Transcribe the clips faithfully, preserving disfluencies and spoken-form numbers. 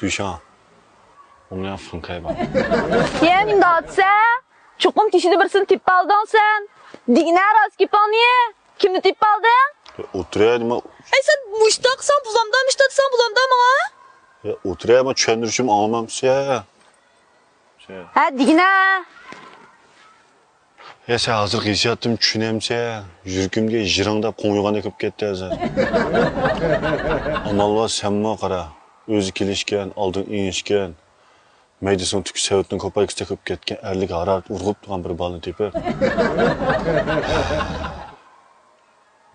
يۈشاڭ. ئۇمياڭ فېڭكەي بار. يە، نېمە دەۋاتىسەن؟ چوقۇم تېشىدا بىرسىنى تېپىپ ئالدىڭ سەن. دېگىنە راست گېپىڭنى. كىمنى تېپىپ ئالدىڭ؟ يا، ئولتۇرە، نېمە؟ ئەي، سەن مۇشتاق، سەن بۇلامدا، مۇشتاق، سەن بۇلامدا ماڭا. يا، ئولتۇرە، مانا چۈشەندۈرۈشۈم ئاڭلىمامسىز يا؟ ھە، دېگىنە. يا، سەن ھازىرقى ھېسسىياتتىن چۈشىنەمسەن؟ يۈرىكىمگە يىرىڭداپ قوڭغۇرغاندەك بولۇپ كەتتى ھازىر. ئامال بار، سەنمۇ قارا. ئۆزى كېلىشكەن، ئالدىن ئېڭىشكەن. مەيدىسىنىڭ تۈكى سەۋەتنىڭ كوپايكىسىدەك بولۇپ كەتكەن، ئەرلىك ھارارىتى ئۇرغۇپ تۇرغان بىر بالىنى تېپىپ،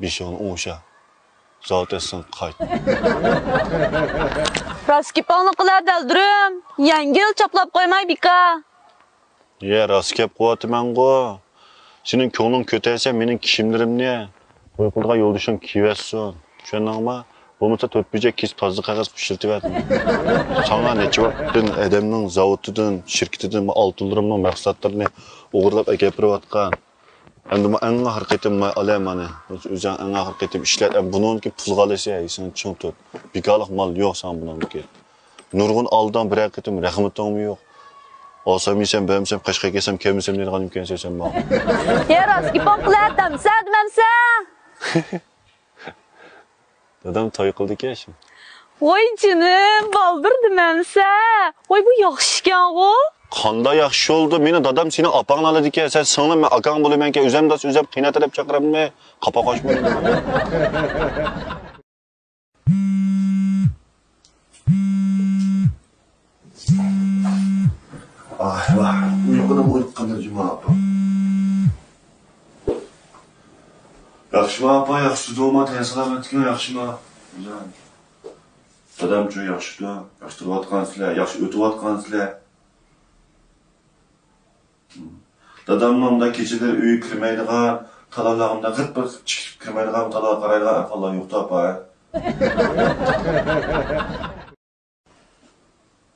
بېشىڭنى ئوڭشا. زاۋۇت ئەسلىڭگە قايت. راست گېپىڭنى قىلە، دەلدۈرۈم. يەڭگىل چاپلاپ قويماي بىكار. يە، راست گەپ قىلىۋاتىمەنغۇ. سېنىڭ كۆڭلۈڭ كۆتەرسە، مېنىڭ كىيىملىرىمنى توي قىلىدىغان يولدىشىڭ كىيىۋەتسۇن. چۈشەندىڭمۇ؟ بولمىسا تۆت بۇرجەك كېسىپ تازا قەغەز قىلىپ ئىشلىتىۋەت. ساڭا نەچچە ۋاقىتتىن ئادەمنىڭ زاۋۇتىدىن، شىركىتىدىن ئالتۇنلىرىمنىڭ مەھسۇلاتلىرىنى ئوغرىلاپ ئەكەپ بېرىۋاتقان. ئەمدى مانا ئەڭ ئاخىرقى قېتىم مانا ئالە مانا. ئۆزۈڭ ئەڭ ئاخىرقى قېتىم ئىشلەت. ئەمدى بۇنىڭدىن كېيىن پۇلغا ئالىسەن، ھەيسىڭنى چىڭ تۇت. بىكارلىق مال يوق ساڭا بۇنىڭدىن كېيىن. نۇرغۇن ئالدىڭ، بىرەر قېتىم رەھمىتىڭمۇ يوق. ئالسام يېسەم، بەرمىسەم، قەشقەرگە كەلسەم، كەلمىسەم دەيدىغان ئىكەنسەن سەن ماڭا. يا، راست گېپىڭ قىلە، دەمسە، دېمەمسە. دادام توي قىلدىكەن شۇ. ۋاي جېنىم، بالدۇر دېمەمسە. ۋاي، بۇ ياخشى ئىكەنغۇ. قانداق ياخشى بولدى؟ مېنىڭ دادام سېنىڭ ئاپاڭنى ئالىدىكەن. سەن سىڭلىم، مەن ئاكاڭ بولىمەنكەن، ئۆزۈم داس، ئۆزۈم قىيناتا دەپ چاقىرامدىمەن؟ قاپاق ئاچمىدىم. ئاھ، ۋاھ، ئۇيقۇدىن ئويغاققاندۇ جۇما ئاپا. ياخشىما ئاپا، ياخشى تۇردۇڭما؟ تەن سالامەتلىكىڭ ياخشىما؟ دادامچۇ ياخشىدۇ؟ ياخشى تۇرۇۋاتقانسىلەر، ياخشى ئۆتۈۋاتقانسىلەر. داداممۇ مۇنداق كېچىلىرى ئۆيگە كىرمەيدىغان، تالالارغا مۇنداق غىت بىر چىقىپ كىرمەيدىغان، تالاغا قارايدىغان ئەھۋاللار يوقتا ئاپا؟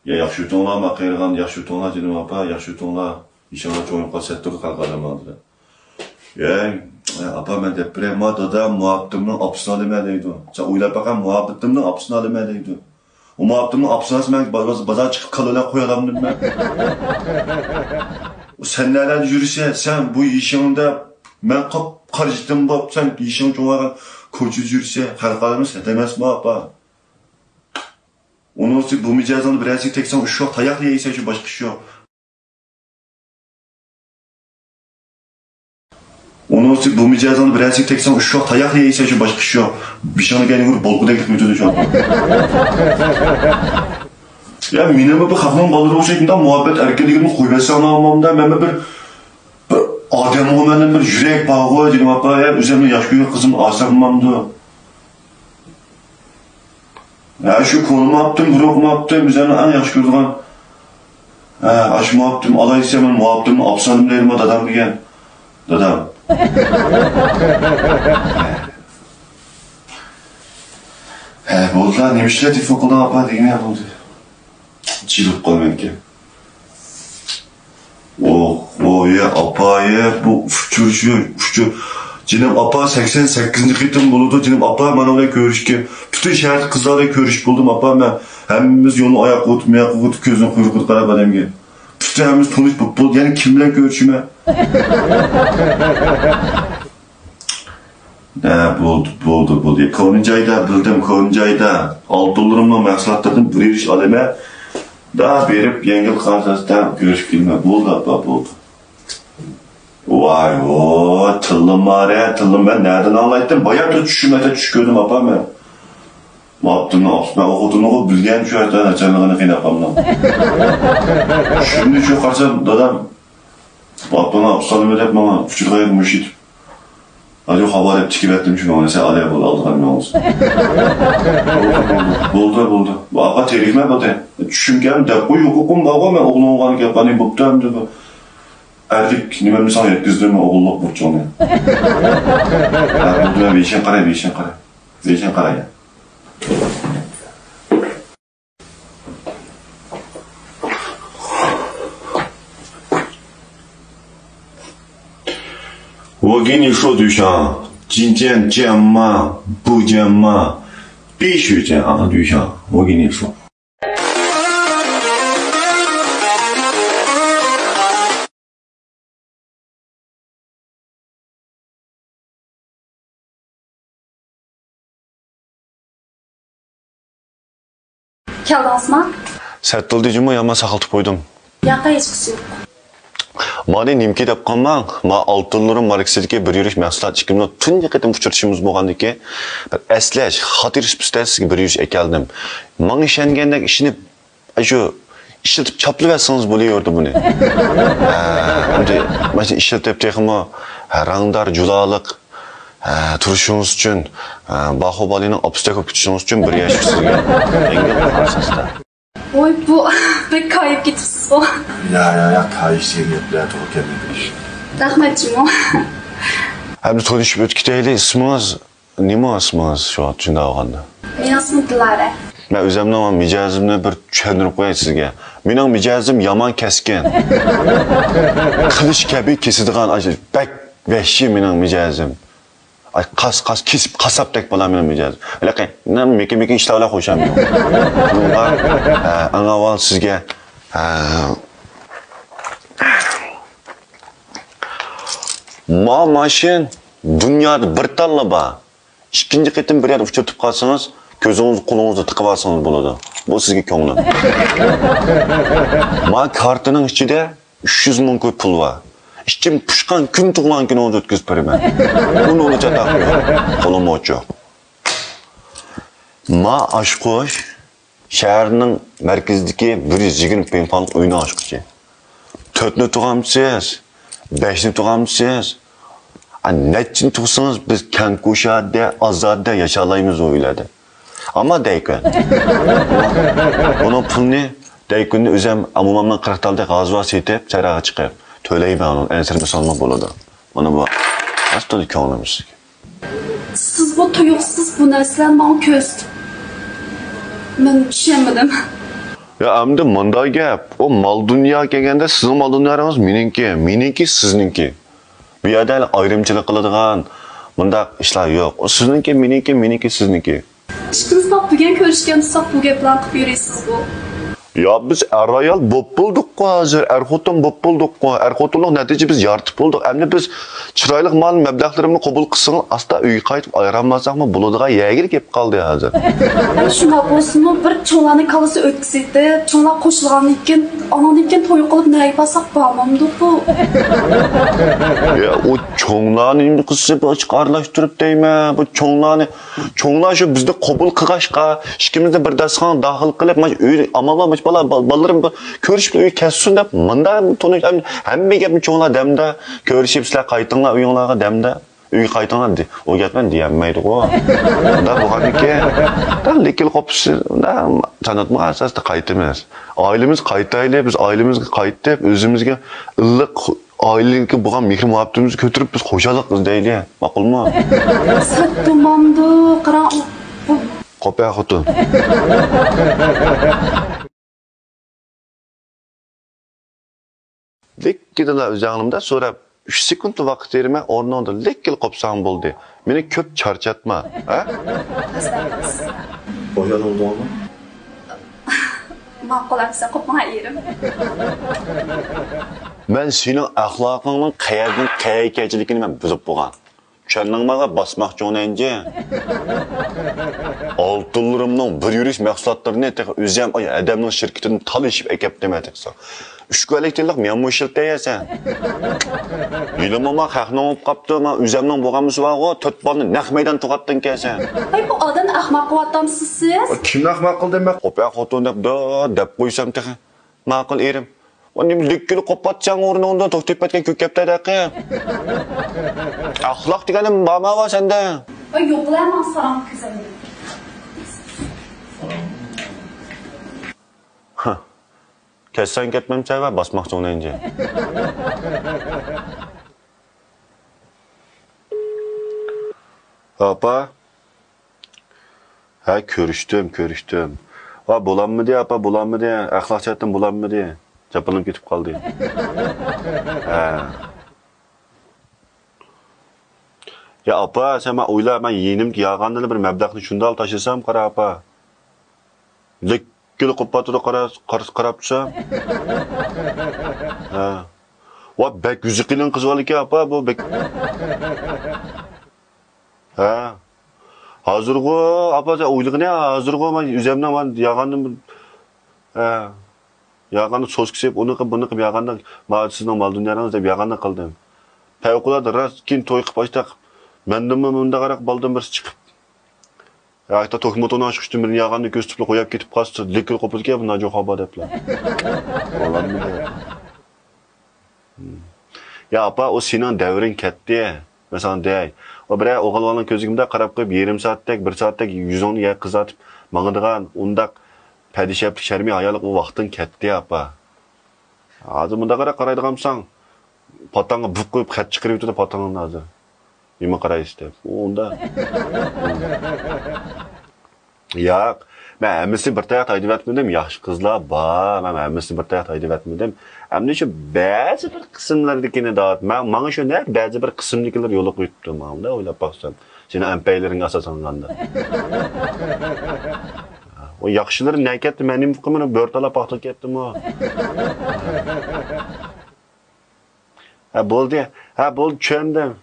يا، ياخشى ئۆتۈڭلار، ماقىرىغان، ياخشى ئۆتۈڭلار، جېنىم ئاپا، ياخشى ئۆتۈڭلار. ئىنشاللا چوڭىيىپ قالسا سەتتۇر خەلق ئادەم ئالدىدا. يەي، ئاپا، مەن دەپ بېرەي، ما دادام مۇھەببىتىمنىڭ ئاپىسىنى ئالىمەن دەيدۇ. سەن ئويلاپ باققان، مۇھەببىتىمنىڭ ئاپىسىنى ئالىمەن دەيدۇ. ئۇ مۇھەببىتىمنىڭ ئاپىسىنى ئالسا، مەن باز-، باز-، بازار چىقىپ كاللا بىلەن قويالامدىم مەن. ئۇ سەن نەلەردە يۈرسە، سەن بۇ يېشىڭدا، مەن قاپ-قارا يېتىم بوپ، سەن يېشىڭ چوڭايغان كوچىدا يۈرسە، خەلق ئالىمى سەن ئەمەسمۇ، ئاپا؟ ئۇنىڭ ئۈستىگە بۇ مىجەزىڭنى بىرەرسىگە تەگسەڭ، ئۈچ ۋاق تاياق يەيسەن، شۇ باشقا ئىش يوق. ئۇنىڭ ئۈستىگە بۇ مىجەزىڭنى بىرەرسىگە تەگسەڭ، ئۈچ ۋاق تاياق يەيسەن، شۇ باشقا ئىش يوق. بېشىڭنى كەينىگە ئۇرۇپ بولغۇدەك ئېتىۋېتىدۇ شۇ. يا، مېنىمۇ بىر خەقنىڭ بالىلىرى ئوخشاش مۇنداق مۇھەببەت ئەركىنلىكىمنى قويۇۋەتسەڭلارمۇ، مەنمۇ بىر، بىر ئادەمغۇ مەندىن بىر يۈرەك بارغۇ، جېنىم ئاپا، يا، ئۆزۈمنىڭ ياش كۆرگەن قىزىمنى ئالساممامدۇ؟ ھە، شۇ كونا مۇھەببىتىم، بۇرۇنقى مۇھەببىتىم، ئۆزۈمنىڭ ئەڭ ياخشى كۆرىدىغان. ھە، ئاشۇ مۇھەببىتىم ئالاي دېسەم، مەن مۇھەببىتىمنى ئاپسالدىم دەيدىما دادام دېگەن. دادام. ھە، بولدىلا، نېمە ئىشلار تېلېفون قىلدىڭ ئاپا دېگىنە بولدى. جىلىپ قالمايدىكەن. ئوھ، ئوھ، يا ئاپا، يا، بۇ ئۇچۇر شۇ، ئۇچۇر. جېنىم ئاپا، سەكسەن سەككىزىنچى قېتىم بولىدۇ، جېنىم ئاپا، مانا بىلەن كۆرۈشكەن. پۈتۈن شەھەردىكى قىزلار بىلەن كۆرۈشۈپ بولدۇم، ئاپا، مەن. ھەممىمىز يولنى ئاياققا ئۆتۈپ، مۇياققا ئۆتۈپ، كۆزنىڭ قۇيرۇقىدا قاراپ ئادەمگە. پۈتۈن ھەممىمىز تونۇش بولۇپ بولدى، يەنە كىم بىلەن كۆرۈشىمەن؟ ھە، بولدى، بولدى، بولدى. كونا جايدا، بىلدىم، كونا جايدا. ئالتۇنلىرىمنىڭ مەھسۇلاتلىرىدىن بىر يۈرۈش ئالىمەن. دا بېرىپ، يەڭگىل قارىساز، دەم كۆرۈشۈپ كېلىمەن. بولدى، ئاپا، بولدى. ۋاي، ۋو، تىلىم بار ھە، تىلىم. مەن نەدىن ئاڭلايتتىم؟ بايا تۇرۇپ چۈشۈم، ئەتە چۈش كۆردۈم، ئاپا، مەن. ماپتىمنى ئاپسىمەن، ئوقۇتۇنىغۇ بىلگەن شۇ يەردە ناچارلىقىنى قىيناپ قالماڭ. چۈشۈمنى شۇ قارىسام، دادام. ئاپتوننى ئاپسالىمى دەپ ماڭا ئۇچۇرغا مۇشۇ يېتىپ. ئاجۇ خاۋا دەپ تىكىۋەتتىم شۇنى، ماڭا سەن ئالىيا بول، ئالدىغان ماڭا. بولدى، بولدى، بولدى، بولدى. بۇ ئاپا تېرىكمە بولدى. چۈشۈمگە دەپ قوي، ھوقۇقۇم بارغۇ، مەن ئوغلۇڭغا گەپ قىلىپ بوپتۇ ئەمدى بۇ. ئەرلىك نېمەمنى ساڭا يەتكۈزدۈم، ئوغۇللۇق بۇرچۇڭنى. ھە، بولدى، مەن بېشىڭ قاراي، بېشىڭ قاراي. بېشىڭ قاراي. 我跟你说，对象，今天见吗？不见吗？必须见啊，对象，我跟你说。كەلدىڭىزما؟ سەت بولدى جۇمۇ، يامان ساقلىتىپ قويدۇم. ياق، ھېچقىسى يوق. مانى نېمىكى دەپ قالماڭ، ما ئالتۇنلىرىم ماركىسىدىكى بىر يۈرۈش مەھسۇلات ئىككىمىزنىڭ تۇنجى قېتىم ئۇچرىشىشىمىز بولغاندىكى، بىر ئەسلەش، خاتىرە سۈپىتىدە سىزگە بىر يۈرۈش ئەكەلدىم. ماڭا ئىشەنگەندەك ئىشىنىپ، شۇ ئىشلىتىپ چاپلىۋەتسىڭىز بولۇۋېرىدۇ بۇنى. ھە، ئەمدى مانا شۇ ئىشلىتىپ تېخىمۇ رەڭدار، جۇلالىق، ھە، تۇرۇشىڭىز ئۈچۈن، ھە، باھۇبالىنىڭ ئاپىسىدەك بولۇپ كېتىشىڭىز ئۈچۈن بىر يەشىك سىزگە يەڭگىل قىلغان سىزدە. ۋوي، بۇ بەك كايىپ كېتىپسىزغۇ. يا، يا، يا، كايىش دېگەن گەپلەر توغرا كەلمەيدۇ. رەھمەت جۇمۇ. ئەمدى تونۇشۇپ ئۆتۈپ كېتەيلى. ئىسمىڭىز نېمە، ئىسمىڭىز شۇ شۇنداق بولغاندا؟ مېنىڭ ئىسمىم دىلارە. مەن ئۆزۈمنىڭ مىجەزىمنى بىر چۈشەندۈرۈپ قوياي سىزگە. مېنىڭ مىجەزىم يامان كەسكىن. قىلىچ كەبى كېسىدىغان، ئاشۇ بەك ۋەھشىي مېنىڭ مىجەزىم. ئاي، قاس، قاس، كېسىپ قاسساپتەك بولار مېنىڭ مىجەزىم. ھېلىقى، مەن مېكىن، مېكىن ئىشلار بىلەن خۇشام يوق. شۇنىڭغا، ئە، ئەڭ ئاۋۋال سىزگە، ئە، ما ماشىنا دۇنيادا بىر تاللا بار. ئىككىنچى قېتىم بىر يەردە ئۇچرىتىپ قالسىڭىز، كۆزىڭىز، قولىڭىزدا تىقىپ ئالسىڭىز بولىدۇ. بۇ سىزگە كۆڭلۈم. ما كارتىنىڭ ئىچىدە ئۈچ يۈز مىڭ كوي پۇل بار. ئىچىم پۇشقان كۈن تۇغۇلغان كۈنىڭىزنى ئۆتكۈزۈپ بېرىمەن. ئۇنىڭدا چاتاق يوق. قولۇم ئوچۇق. ما ئاچقۇچ شەھەرنىڭ مەركىزىدىكى بىر يۈز يىگىرمە پىڭفاڭلىق ئۆينىڭ ئاچقۇچى. تۆتنى تۇغامسىز؟ بەشنى تۇغامسىز؟ ئا، نەچچىنى تۇغسىڭىز، بىز كەڭ كۇشادە، ئازادە ياشالايمىز ئۇ ئۆيلەردە. ئەمما دەيكۈن. بۇنىڭ پۇلىنى دەيكۈننى ئۆزۈم مومامنىڭ قىرىق تالدەك غازىغا سېتىپ، سەھراغا چىقىپ تۆلەيمەن ئۇنى، ئەنسىرىمىسەڭلار بولىدۇ. مانا بۇ ئاستىدا كۆڭلۈمىز. سىز بۇ تۇيۇقسىز بۇ نەرسىلەرنى ماڭا كۆرسىتىپ، مەن چۈشەنمىدىم. يا، ئەمدى مۇنداق گەپ، ئۇ مال دۇنيا كەلگەندە سىزنىڭ مال دۇنيالىرىڭىز مېنىڭكى، مېنىڭكى سىزنىڭكى. بۇ يەردە ھېلى ئايرىمچىلىق قىلىدىغان مۇنداق ئىشلار يوق. ئۇ سىزنىڭكى، مېنىڭكى، مېنىڭكى، سىزنىڭكى. ئىككىمىز تاپ بۈگۈن كۆرۈشكەن تۇرساق بۇ گەپلەرنى قىلىپ يۈرىسىزغۇ. يا، بىز ئەر-ئايال بوپ بولدۇققۇ ھازىر، ئەر-خوتۇن بوپ بولدۇققۇ. ئەر-خوتۇنلۇق نەتىجە بىز يارىتىپ بولدۇق. ئەمدى بىز چىرايلىق مال مەبلەغلىرىمنى قوبۇل قىلسىڭىز، ئاستا ئۆيگە قايتىپ ئايرانماساقمۇ بولىدىغان يەرگە كېلىپ قالدى ھازىر. ئەي، شۇنداق بولسىمۇ، بىر چوڭلارنىڭ كاللىسى ئۆتكۈزۈۋېتىپ، چوڭلار قوشۇلغاندىن كېيىن، ئانىڭدىن كېيىن توي قىلىپ نەگە بارساق بارمامدۇققۇ. يا، ئۇ چوڭلارنى نېمە قىلسا، باشقا ئارىلاشتۇرۇپ دەيمەن. بۇ چوڭلارنى، چوڭلار شۇ بىزنى قوبۇل قىلغاچقا، ئىككىمىزنى بىر داستىخانغا داخىل قىلىپ، مانا ئۆي ئامال بار، مانا بالا، بال-، بالىلىرىم بىر كۆرۈشۈپ ئۆيگە كەتسۇن دەپ، مۇنداق تونۇش، ھەم-، ھەممە گەپنى چوڭلار دەمدە، كۆرۈشۈپ سىلەر قايتىڭلار ئۆيۈڭلارغا دەمدە. ئۆيگە قايتىڭلار دې-، ئۇ گەپنى دېيەلمەيدىغۇ. ئۇنداق بولغاندىكىن، دەل لىكىل قوپۇسى، چاناتمىغان ئاساستا قايتىمىز. ئائىلىمىز قايتايلى، بىز ئائىلىمىزگە قايتىپ، ئۆزىمىزگە ئىللىق ئائىلىگە بولغان مېھىر مۇھەببىتىمىزنى كۆتۈرۈپ، بىز خۇشاللىق ئىزدەيلى. ماقۇلمۇ؟ سەت بولمامدۇ، قاراڭ، بۇ قوپە خوتۇن. لىككىدىلا ئۆزۈڭلىمدە سوراپ، ئۈچ سېكۇنت ۋاقىت بېرىمەن، ئورنۇڭدىن لىككىلا قوپساڭ بولدى. مېنى كۆپ چارچاتما، ھە؟ بويالدىڭمۇ؟ ماقۇل ئەمسە، قوپماڭ ئېرىم. مەن سېنىڭ ئەخلاقىڭنىڭ قەيەردىن قەيەرگە كەلگەنلىكىنى مەن بىلىپ بولغان. چۈشەندىڭمۇ، باسماق چوڭ نەنجى؟ ئالتۇنلىرىمنىڭ بىر يۈرۈش مەھسۇلاتلىرىنى تېخى ئۆزۈم ئاي ئادەمنىڭ شىركىتىدىن تالىشىپ ئەكەپتىمەن تېخى. ئۈچ كۈنلۈك تېلىق مەنمۇ ئىشلىتەيسەن. ھېلىمۇ ما خەقنىڭ بولۇپ قاپتۇ، ما ئۆزۈمنىڭ بولغانمىسى بارغۇ، تۆت بالىنى نەق مەيدان تۇغاتتىڭكەنسەن. ھەي، بۇ ئادەمنى ئەخمەق قىلىۋاتامسىز سىز؟ كىمنى ئەخمەق قىلدىم مەن؟ قوپە خوتۇن دەپ، دە-، دەپ قويسام تېخى. ماقۇل ئېرىم. ۋا نېمە لىككىلا قوپاتساڭ ئورنۇڭدا توختاپ كەتكەن كۆكەپتە دەقى. ئەخلاق دېگەننى بارما ۋا سەندە؟ ۋاي يوقلا ماڭ ساراڭ كۆزۈمدىن. ھە. كەتسەڭ كەتمەمسەن ۋە باسماقچى ئۇنى ئەنجى. ئاپا. ھە، كۆرۈشتۈم، كۆرۈشتۈم. ۋا، بولالمىدى، ئاپا، بولالمىدى. ئەخلاق جەھەتتىن بولالمىدى. جاپالىنىپ كېتىپ قالدى. ھە. يا، ئاپا، سەن مەن ئويلا، مەن يېنىمدىكى ياغاندىلا بىر مەبلەغنى شۇنداق تاشلىسام، قارا، ئاپا. لىككىلا قوپاتىدۇ، قارا، قارا، قاراپ تۇرسام. ھە. ۋا، بەك يۈزى قېلىن قىز بالىكەن، ئاپا، بۇ بەك. ھە. ھازىرغۇ، ئاپا، سەن ئويلىغىنە، ھازىرغۇ مەن ئۆزۈمنىڭ مەن ياغاندىن ھە. ياغاندا سوسكا سېلىپ، ئۇنى قىلىپ، بۇنى قىلىپ ياغاندا، ماۋۇ سىزنىڭ مال دۇنياڭىز دەپ ياغاندا قىلدىم. پەۋقۇلئاددە راست كېيىن توي قىلىپ ئاشتاق، مەندىنمۇ مۇنداقراق بالدىن بىرسى چىقىپ. ھەتتا توكموتونى ئاچقۇچتىن بىرنى ياغاندا كۆرسىتىپلا قويۇپ كېتىپ قالسا، لىكىر قوپىدىكەن بۇ ناجۇخابا دەپلا. بولامدۇ بۇ؟ يا ئاپا، ئۇ سېنىڭ دەۋرىڭ كەتتى. مەن ساڭا دەي. ئۇ بىرەر ئوغۇل بالىنىڭ كۆزىگە مۇنداق قاراپ قويۇپ، يېرىم سائەتتەك، بىر سائەتتەك يۈزۈڭنى يەر قىزارتىپ ماڭىدىغان ئۇنداق پەدىشەپلىك شەرمىي ھايالىق ئۇ ۋاقتىڭ كەتتى، ئاپا. ھازىر مۇنداق قارايدىغان بولساڭ، پاتاڭغا بۇپ قويۇپ خەت چىقىرىۋېتىدۇ پاتىڭنى ھازىر. نېمە قارايسىز دەپ. ئۇ ئۇنداق. ياق، مەن ھەممىسىنى بىر تاياقتا ھەيدىۋەتمىدىم. ياخشى قىزلار بار، مەن ھەممىسىنى بىر تاياقتا ھەيدىۋەتمىدىم. ئەمدى شۇ بەزى بىر قىسىملىرىدىكىنى دەۋاتىمەن. ماڭا شۇ نە بەزى بىر قىسىمدىكىلەر يولۇقۇپ كېتىپتۇ، ماڭا ئويلاپ باقسام. سېنىڭ ئەمپەيلىرىڭگە ئاساسلانغاندا. ئۇ ياخشىلىرى نە كەتتى، مەن نېمە قىلىمەن، بۆرە تالاپ پاختا كەتتىمۇ. ھە، بولدى. ھە، بولدى، چۈشەندىم.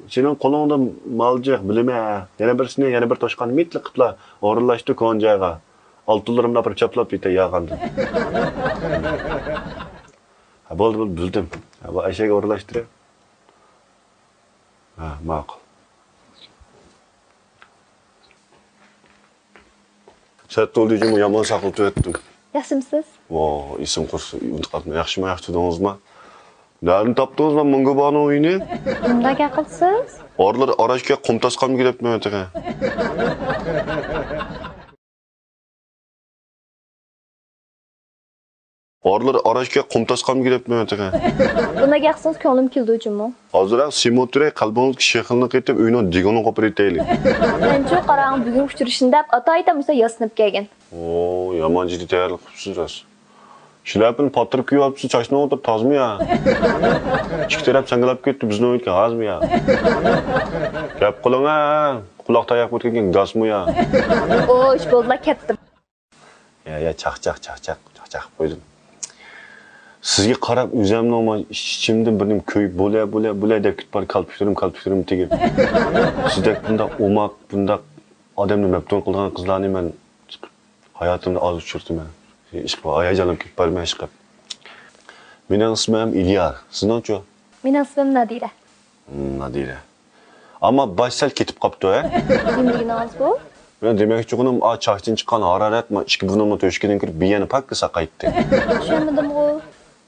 سېنىڭ قولۇڭدا مال جىق، بىلىمەن. يەنە بىرسىنى، يەنە بىر توشقان مىتلىق قىپلا ئورۇنلاشتى كونا جايغا. ئالتۇنلىرىمنى ئاپىرىپ چاپلاپ كېتەي ياغاندا. ھە، بولدى، بولدى، بىلدىم. ھە، بۇ ئەشەگە ئورۇنلاشتۇرۇپ. ھە، ماقۇل. سەت بولدى جۇمۇ، يامان ساقلىتىۋەتتىم. ياخشىمسىز؟ ۋو، ئېسىم قۇرسۇن، ئۇنتۇپ قاپتىمەن. ياخشىما، ياخشى تۇردىڭىزما؟ نەدىن تاپتىڭىزما مۇڭگۇبانىڭ ئۆيىنى؟ مۇنداق گەپ قىلسىز؟ ئارىلار ئاراش كەپ قۇم تاسقانمۇ كېلىپتىمەن تېخى. ئارىلار ئاراش كەپ قۇم تاسقانمۇ كېلىپتىمەن تېخى. بۇنداق گەپ قىلسىڭىز كۆڭلۈم كېلىدۇ جۇمۇ. ھازىرراق سېمونت تۈرەي قەلبىڭىزگە شېخىلنى قېتىپ ئۆينىڭ دېگىنىنى قوپۇرۇۋېتەيلى. مەنچۇ قاراڭ بۈگۈن ئۇچرىشىشنى دەپ ئاتايىتەن مۇشۇ ياسىنىپ كەلگەن. ئو، يامان جىددىي تەييارلىق قىپسىز راست. شىلەپىنى پاتتۇرۇپ كىيىۋاپسىز، چاچنى ئولتۇرۇپ تازىمۇ يا؟ ئىككى تەرەپ سەڭگىلەپ كەتتى، بىزنىڭ ئۆيگە ھازمۇ يا؟ گەپ قىلىڭ ھە، قۇلاق تاياق بولۇپ كەتكەن گاسمۇ يا؟ ئو، ئىش بولدىلا، كەتتىم. يا، يا، چاقچاق، چاقچاق، چاقچاق قىلىپ قويدۇم. سىزگە قاراپ ئۆزەمنىڭ ئىچىمدىن بىر نېمە كۆيۈپ، بولە، بولە، بولە دەپ كېتىپ بار، كالپۇكلىرىم، كالپۇكلىرىم تېگىپ. سىزدەك بۇنداق ئوماق، بۇنداق ئادەمنى مەپتۇن قىلىدىغان قىزلارنى مەن ھاياتىمدا ئاز ئۇچرىتىمەن. ئىشقىلىپ ھاياجانلىنىپ كېتىپ بارىمەن ئىشقىلىپ. مېنىڭ ئىسمىم ئىليار. سىزنىڭچۇ؟ مېنىڭ ئىسمىم نادىرە. مم، نادىرە. ئەمما باش سەل كېتىپ قاپتۇ، ھە؟ نېمە دېگىنىڭىز بۇ؟ مېنىڭ دېمەكچىغىنىم، ئا، چاچتىن چىققان ھارارەت ما ئىككى بۇرنۇمنىڭ تۆشۈكىدىن كىرىپ بىر يەنە پاككىسا قايتتى. چۈشەنمىدىمغۇ؟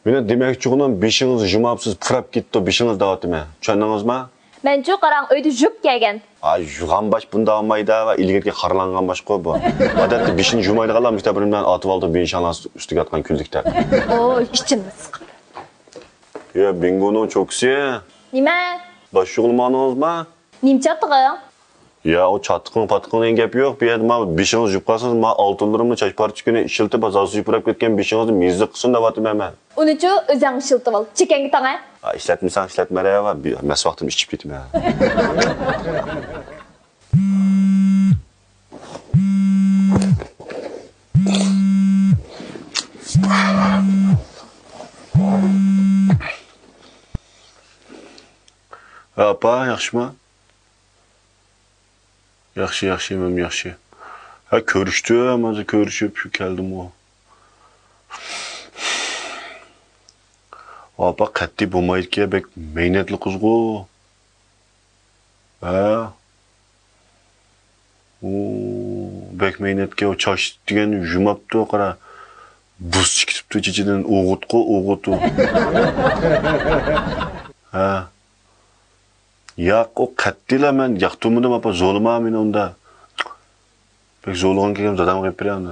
مېنىڭ دېمەكچىغىنىم، بېشىڭىزنى يۇماپسىز، پۇراپ كېتىپتۇ بېشىڭىز دەۋاتىمەن. چۈشەندىڭىزما؟ مەنچۇ قاراڭ، ئۆيدە يۇيۇپ كەلگەن. ئا، يۇغان باش بۇنداق بولمايدۇ، ۋە ئىلگىرىكى خارلانغان باشقۇ بۇ. ئادەتتە بېشىنى يۇمايدىغانلار مۇشۇنداق بىر بىلەن ئاتىۋالىدۇ، بېشىڭلار ئۈستىگە ئاتقان كۈنلۈكتەك. ئوي، ئىچىمنى سىقىپ. يا، بىڭگونىڭ چوكىسى. نېمە؟ باش يۇغىلىمانىڭىزما؟ نېمە چاتىقىڭ؟ يا، ئۇ چاتىقىڭ، پاتىقىڭ دېگەن گەپ يوق. بۇ يەردە ما بېشىڭىزنى يۇيۇپ قالسىڭىز، ما ئالتۇنلىرىمنى چاچ پارچىسى كۈنى ئىشلىتىپ، زاسۇ يۇپۇراپ كەتكەن بېشىڭىزنى مېزى قىلسۇن دەۋاتىمەن مەن. ئۇنىچۇ ئۆزۈڭ ئىشلىتىۋال، چېكەڭگە تاڭە. ئا، ئىشلەتمىسەڭ ئىشلەتمە، رەۋا. مەس ۋاقتىمدا ئىچىپ كېتىمەن. ئاپا، ياخشىما؟ ياخشى، ياخشى، ھەممەم ياخشى. ھە، كۆرۈشتۈم، ھازىر كۆرۈشۈپ شۇ كەلدىمغۇ. ئاپا، قەتئىي بولمايدىكەن، بەك مەينەتلىك قىزغۇ. ھە؟ ئۇ، بەك مەينەتكەن، ئۇ چاچ دېگەن يۇماپتۇ، قارا. بۇز چىقىپتۇ چېچىدىن، ئوغۇتقۇ، ئوغۇتۇ. ھە. ياق، ئۇ قەتئىيلا مەن ياقتۇرمىدىم، ئاپا، زورلىما مېنى ئۇندا. بەك زورلىغان كەلگەن دادامغا ئېلىپ بېرەي ئۇندا.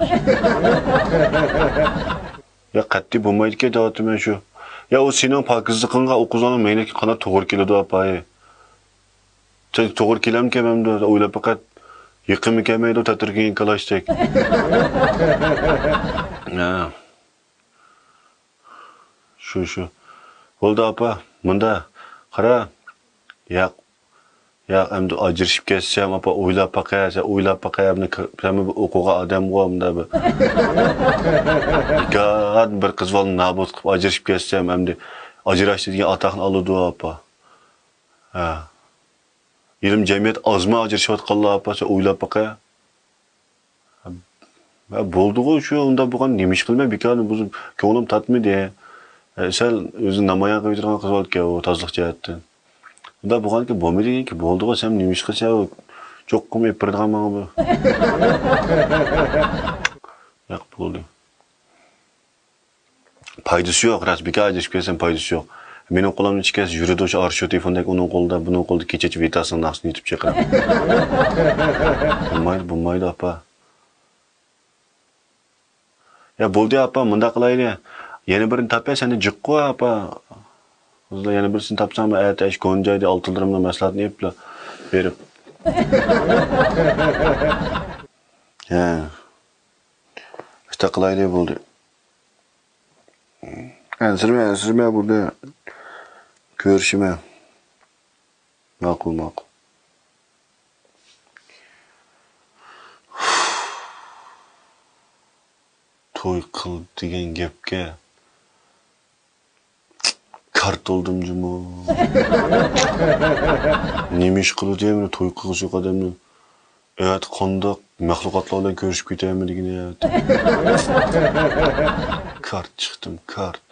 يا، قەتئىي بولمايدىكەن دەۋاتىمەن شۇ. يا، ئۇ سېنىڭ پاكىزلىقىڭغا، ئۇ قىزلارنىڭ مەينەتكە قانداق توغرا كېلىدۇ، ئاپا، ھەي؟ سەن توغرا كېلەمدىكەن ئەمدى، ئويلاپ بېقەت. يېقىنمۇ كەلمەيدۇ، تەتۈرگەن كالاچتەك. ھە. شۇ، شۇ. بولدى، ئاپا، مۇندا قارا. ياق، ياق، ئەمدى ئاجرىشىپ كەتسەم، ئاپا، ئويلاپ باقە، سەن ئويلاپ باقە، ئەمدى ك-، سەنمۇ بىر ئوقۇغان ئادەمغۇ، ئەمدى بىر بىكار بىر قىز بالىنى نابۇت قىلىپ ئاجرىشىپ كەتسەم، ئەمدى ئاجراشتى دېگەن ئاتاقنى ئالىدۇ، ئاپا. ھە. ھېلىمۇ جەمئىيەت ئازمۇ ئاجرىشىۋاتقانلار، ئاپا، سەن ئويلاپ باقە. ھە، بولدىغۇ شۇ، ئۇنداق بولغان نېمە ئىش قىلىمەن، بىكار بۇزۇپ، كۆڭلۈم تارتمىدى. ھە، سەل ئۆزىنى نامايان قىلىۋېتىدىغان قىز باركەن، ئۇ تازىلىق جەھەتتىن. ئۇنداق بولغاندىكىن بولمىدى دېگەنكى، بولدىغۇ، سەن نېمە ئىش قىلسا، ئۇ چوققىمۇ ئېلىپ بېرىدىغان ماڭا بۇ. ياق، بولدى. پايدىسى يوق، راست بىكار ئاجرىشىپ كەتسەم پايدىسى يوق. مېنىڭ قولۇمدىن چىقىپ كەتسە يۈرىدۇ شۇ ئارشو تېلېفوندەك ئۇنىڭ قولىدا، بۇنىڭ قولىدا كېچىچە ۋىتاسنىڭ ناخشىسىنى ئېيتىپ چىقىرىپ. بولمايدۇ، بولمايدۇ، ئاپا. يا بولدى، ئاپا، مۇنداق قىلايلى. يەنە بىرنى تاپاي، سەندە جىققۇ، ئاپا. قىزلار، يەنە بىرسىنى تاپسام، ئەتە ئەش كونا جايدا ئالتۇنلىرىمنىڭ مەھسۇلاتىنى ئېلىپلا بېرىپ. ھە. شۇنداق قىلايلى، بولدى. ئەنسىرىمە، ئەنسىرىمە، بولدى. كۆرۈشىمەن. ماقۇل، ماقۇل. توي قىل دېگەن گەپكە كارت بولدۇم جۇمۇ. نېمە ئىش قىلىدۇ يەنە توي قىلغۇسى يوق ئادەمنىڭ؟ ئەتە قانداق مەخلۇقاتلار بىلەن كۆرۈشۈپ كېتەرمۇ دېگىنى ئەتە. كارت چىقتىم، كارت.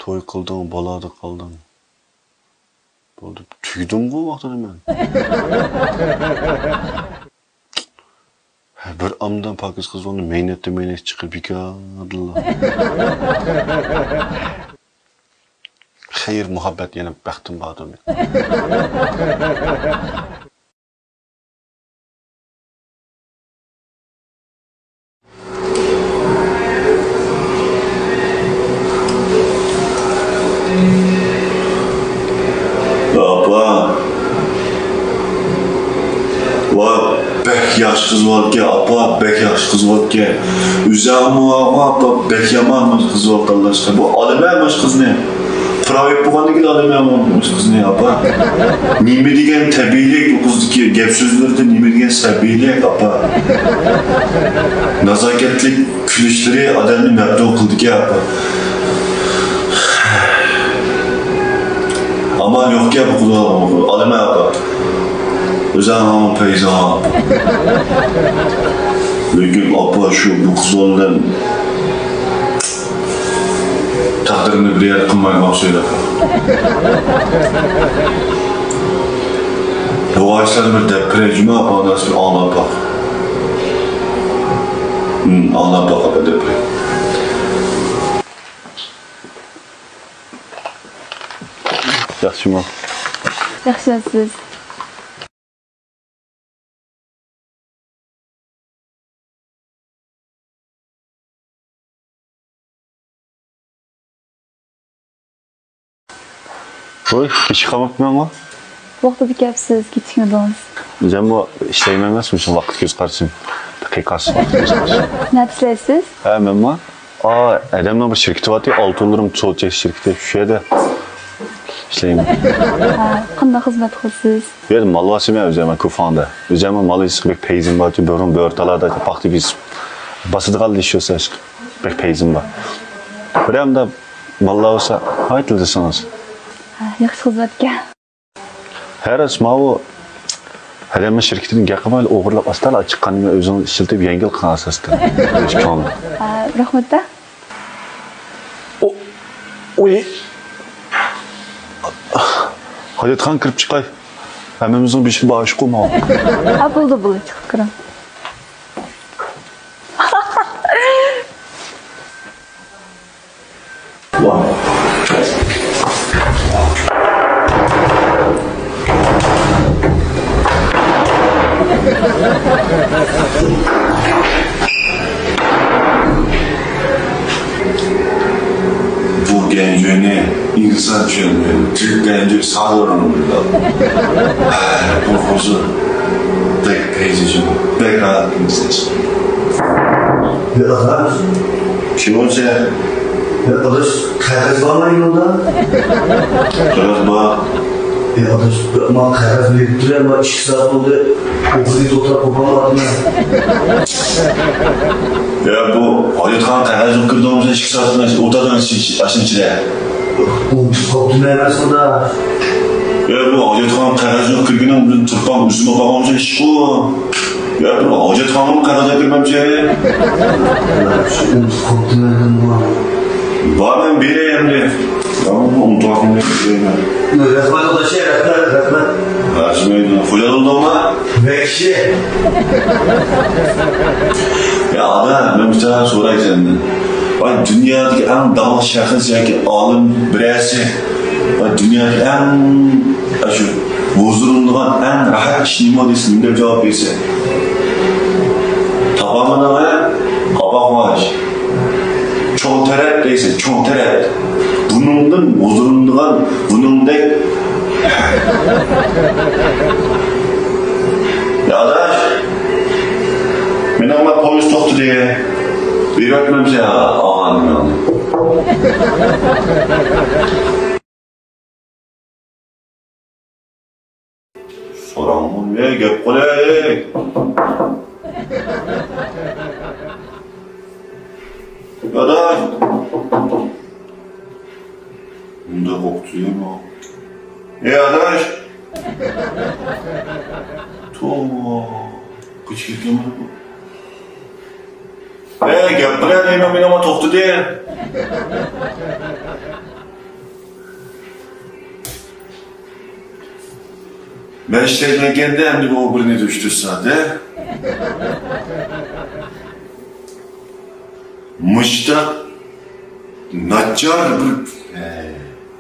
توي قىلدىڭ، بالادا قالدىڭ. بولدى، تۈگىدىمغۇ ۋاقتىدا مەن. بىر ئامدان پاكىز قىز بولدى، مەينەتتە مەينەت چىقىپ بىكاردىلا. خەير مۇھەببەت يەنە بەختىم باردۇ مېنىڭ. ئاپا. ۋاي، بەك ياخشى قىز باركەن، ئاپا، بەك ياخشى قىز باركەن. ئۆزەڭمۇ، ئاپا، بەك يامان قىز باركەن، ئاللاشقا. بۇ ئالىمەن مۇشۇ قىزنى. پراۋېت بولغاندىن كېيىن ئالىمەن مۇشۇ قىزنى، ئاپا. نېمە دېگەن تەبىئىيلىك بۇ قىزدىكى گەپ سۆزلىرىدە، نېمە دېگەن سەبىيلىك، ئاپا. نازاكەتلىك كۈلۈشلىرى ئادەمنى مەپتۇن قىلىدىكەن، ئاپا. ئامال يوقكەن بۇ قىزنى ئالىمەن، ئاپا. ئۆزۈڭنىڭ پەيزىڭ، ئاپا. لېكىن، ئاپا، شۇ بۇ قىز بىلەن تەقدىرنى بىر يەردە قىلمايدىغان ئوخشايدۇ. بۇ ئاشلارنى بىر دەپ بېرەي جۇمۇ، ئاپا، ئانىسى بىر ئاڭلاپ باق. ھىم، ئاڭلاپ باق، ئاپا، دەپ بېرەي. ياخشىمۇ؟ ياخشى، سىز؟ ۋوي، كېچىكىپ قالماپتىمەنغۇ؟ ۋاقتىدا كەپسىز، كېچىكمىدىڭىز. ئۆزۈممۇ ئىشلەيمەن ئەمەس، مۇشۇ ۋاقىت كۆز قارىشىم. دەقىقە قارىشىم، ۋاقىت كۆز قارىشىم. نەدە ئىشلەيسىز؟ ھە، مەنمۇ؟ ئا، ھەدەمنىڭ بىر شىركىتى بارتى، ئالتۇنلىرىم سودا چېكىش شىركىتى، شۇ يەردە ئىشلەيمەن. ھە، قانداق خىزمەت قىلىسىز؟ بۇ يەردە مال باسىمەن ئۆزۈم، كۇفاڭدا. ئۆزۈممۇ مال بېسىشقا بەك پەيزىم بار، بۇرۇن بۆرتالادا پاختا بېسىپ باسىدىغان ئىش بولسا، بەك پەيزىم بار. بىرەمدە ماللار بولسا، ھاي تىلدىسىڭىز. ھە، ياخشى خىزمەتكە. ھە راست، ماۋۇ ھەدەمنىڭ شىركىتىدىن گەپ قىلمايلا ئوغرىلاپ ئاستالا چىققان نېمە ئۆزىڭىز ئىشلىتىپ يەڭگىل قىلغان ئاساستا. ئۆز كۆڭلۈم. ھە، رەھمەت دە. ئۇ، ئۇي. ھاجەتخانا كىرىپ چىقاي. ھەممىمىزنىڭ بېشى بار ئىشقۇ ماۋۇ. ھە، بولدى، بولدى، چىقىپ كىرىڭ. بۇ گەنجۈنى ئىنسان چۈشەنمەيدۇ. تۈرك گەنجۈ سادىرىنى بىلىدۇ. بۇ ھۇزۇر. بەك پەيزى جىم، بەك راھەت كۈنسىز. يا ئاداش. شۇنچە. يا ئاداش، قەغەز بارمۇ يېنىڭدا؟ قەغەز بار. يا ئاداش، ماڭا قەغەز بېرىپ تۇرە، ما ئىككى سائەت بولدى. ئوقۇدى توختاپ قوپالمادىمەن. يا بۇ ھاجەتخانا قەغەز ئوقۇپ كىردىڭىز، ئىككى سائەت ئولتۇردىڭىز ئاشۇنىڭ ئىچىدە. ئۇنتۇپ قاپتىمەن ئەمەسمۇ دا. يا بۇ ھاجەتخانا قەغەز ئوقۇپ كىرگىنىڭ بىلەن تۇرپان ئۈزۈمە قالغان ئىشقۇ. يا، بىر ھاجەتخانىغىمۇ قەغەز ئەكىرمەمچى. بار، مەن بېرەي ئەمدى. يا، ئۇنتۇۋاتىمەن. رەھمەت، ئاداش، رەھمەت، رەھمەت. رەھمەت. خوجا بولدۇڭما؟ بەك ياخشى. يا، ئادا، مەن بىر ساڭا سوراي سەندىن. ۋاي، دۇنيادىكى ئەڭ داڭلىق شەخس ياكى ئالىم بىرەرسى، ۋاي، دۇنيادىكى ئەڭ، ئاشۇ ھۇزۇرلىنىدىغان ئەڭ راھەت ئىش نېمە دېسە، نېمە دەپ جاۋاب بېرىسەن؟ تاپالمىدىڭ، ھە؟ قاپاق باش. چوڭ تەرەت دەيسەن، چوڭ تەرەت. بۇنىڭدىن ھۇزۇرلىنىدىغان، بۇنىڭدەك. يا ئاداش، مېنىڭ ما پويىز توختىدى. بېرىۋەتمەمسەن ئاغانىڭنى. سوراڭمۇ، ھەي، گەپ قىلە، ھەي. ئاداش. بۇنداق ئوقۇتۇشۇم. ھەي، ئاداش. توۋا. قېچىپ كەتكەنمۇ؟ ھەي، گەپ قىلە دەيمەن، مېنىڭ توختىدى. مەن ئىشلەيدىغان ئىكەندە، ئەمدى بۇ بىر نەچچە ئۈچ تۆت سائەت، ھە؟ مۇشتاق ناچار بىر، ھە،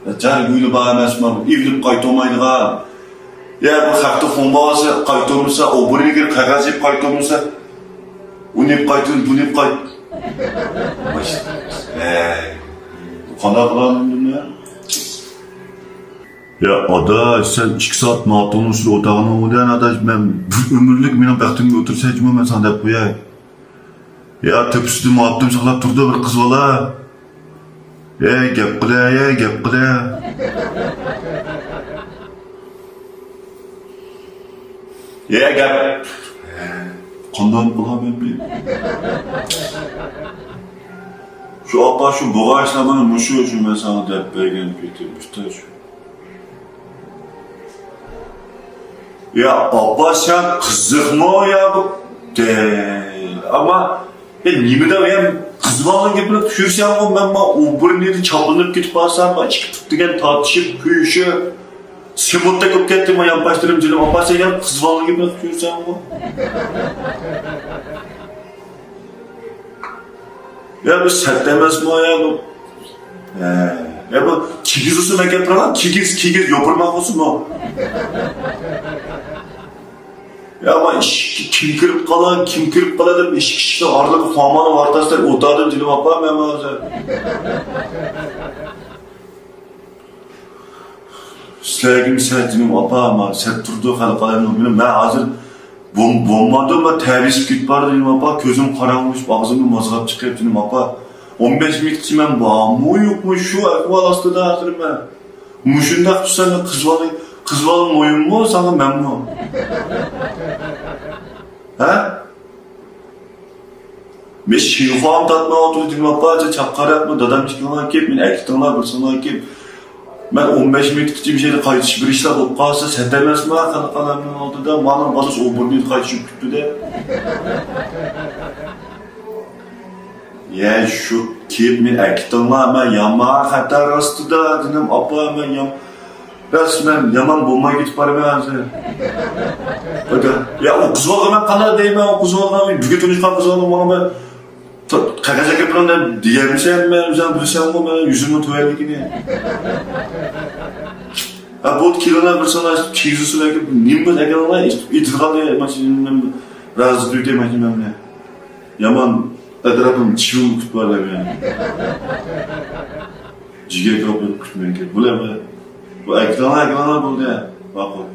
ناچار ھويلا بار ئەمەسمۇ، ئېلىپ قايتالمايدىغان. يا، بۇ خەقتە خۇڭ باھاسى قايتۇرمىسا، ئوبورنىكى قەغەز يەپ قايتۇرمىسا، ئۇنى قايتۇر، بۇنى قايت-، ھەي، قانداق قىلالىدىم مەن؟ يا ئاداش، سەن ئىككى سائەت ناتونۇشلار ئولتۇرغىنىڭ بىلەن، ئاداش، مەن بىر ئۆمۈرلۈك مېنىڭ بەختىمگە ئولتۇرسا جۇمۇ، مەن ساڭا دەپ قوياي. يا، تۆپىسىدىن مۇئاپتىم ساقلاپ تۇرىدۇ بىر قىز بالا. ھەي، گەپ قىلە، ھەي، گەپ قىلە. ھەي، گەپ. قانداق قىلامەن مەن؟ شۇ ئاپا، شۇ بوغاچلار مانا مۇشۇ، شۇ مەن ساڭا دەپ بەرگەن پېتى، ئۇستا شۇ. يا ئاپا، سەن قىزىقمۇ يا بۇ؟ دە، ئەمما، يا نېمە دەپ، يا قىز بالىنىڭ گېپىنى چۈشۈرسەڭغۇ، مەن ما ئوبورنىكى چاپلىنىپ كېتىپ قالسام، ما ئىككى پۇت دېگەن تارتىشىپ، كۆيۈشۈپ، سېمونتتەك بولۇپ كەتتىم، ما يانپاشلىرىم جېنىم، ئاپا، سەن يا قىز بالىنىڭ گېپىنى چۈشۈرسەڭغۇ. يا بۇ سەت ئەمەسمۇ يا بۇ؟ ھە. يا بۇ كىگىز ئۇسۇل ئەكەپ تۇرغان، كىگىز، كىگىز يوپۇرماق ئۇسۇلمۇ؟ يا ما ئىشىككە كىم كىرىپ قالا، كىم كىرىپ قالا دەپ ئىشىك، ئىشىكنىڭ ئارىلىقى خاماننىڭ ئارقىسىدا ئولتۇردۇم جېنىم ئاپا مەن ھازىر. سىلەرگىمۇ سەت جېنىم ئاپا، ما سەت تۇرىدۇ خەلق ئالەمنىڭ كۈنى. مەن ھازىر بوم-، بولمايدۇ، مەن تەبىسىپ كېتىپ بارىدۇ جېنىم ئاپا، كۆزۈم قاراڭغۇلىشىپ، ئاغزىمدىن مازغاپ چىقىپ جېنىم ئاپا. ئون بەش مىنۇتقىچە مەن بارمۇ يوقمۇ شۇ ئەھۋال ئاستىدا ھازىر مەن. مۇشۇنداق تۇرسام قىز بالا، قىز بالا مۇھىممۇ ساڭا مەنمۇ؟ ھە؟ مەن شىنخۇام تارتماي ئولتۇردۇم، ئاپا، چاققانراقمۇ، دادام ئىككىڭلار كېلىپ، مېنى ئەكېتىڭلار، بىرسىڭلار كېلىپ. مەن ئون بەش مىنۇتقىچە مۇشۇ يەردە قايتىش بېرىشلار بولۇپ قالسا، سەت ئەمەسما، خەلق ئالەمنىڭ ئالدىدا، مانا بالىسى ئوبورنىكى قايتىشىپ كېتىپتۇ-دە. يا، شۇ كېلىپ مېنى ئەكېتىڭلار، مەن يامان خەتەر ئاستىدا، جېنىم ئاپا، مەن يام-، راست، مەن يامان بولماي كېتىپ بارىمەن ھازىر. يا، ئۇ قىز بالىغا مەن قانداق دەيمەن، ئۇ قىز بالىغا، بۈگۈن تونۇشقان قىز بالىغا ماڭا مەن تا-، قەغەز ئەكەپ بېرىڭ دەپ دېيەلمىسەم، مەن ئۆزۈڭ بىلىسەنغۇ، مەن يۈزۈمنىڭ تۆۋەنلىكىنى. ھە، بولدى، كېلىڭلار، بىر سانا كىگىز ئۇسۇل ئەكەپ، نېمە بولسا ئەكېلىڭلار، ئېيتىدىغان ماشىنىنى رازى قىلىپ كېتەي ماشىنامنى. يامان ئەتراپىم چىۋىن كۈتۈپ بار دەپ يا. جىگەر كاپىر كۈتمەيدىكەن. بۇلار بۇ، بۇ ئەكىلىڭلار، ئەكىلىڭلار بولدى. ماقۇل.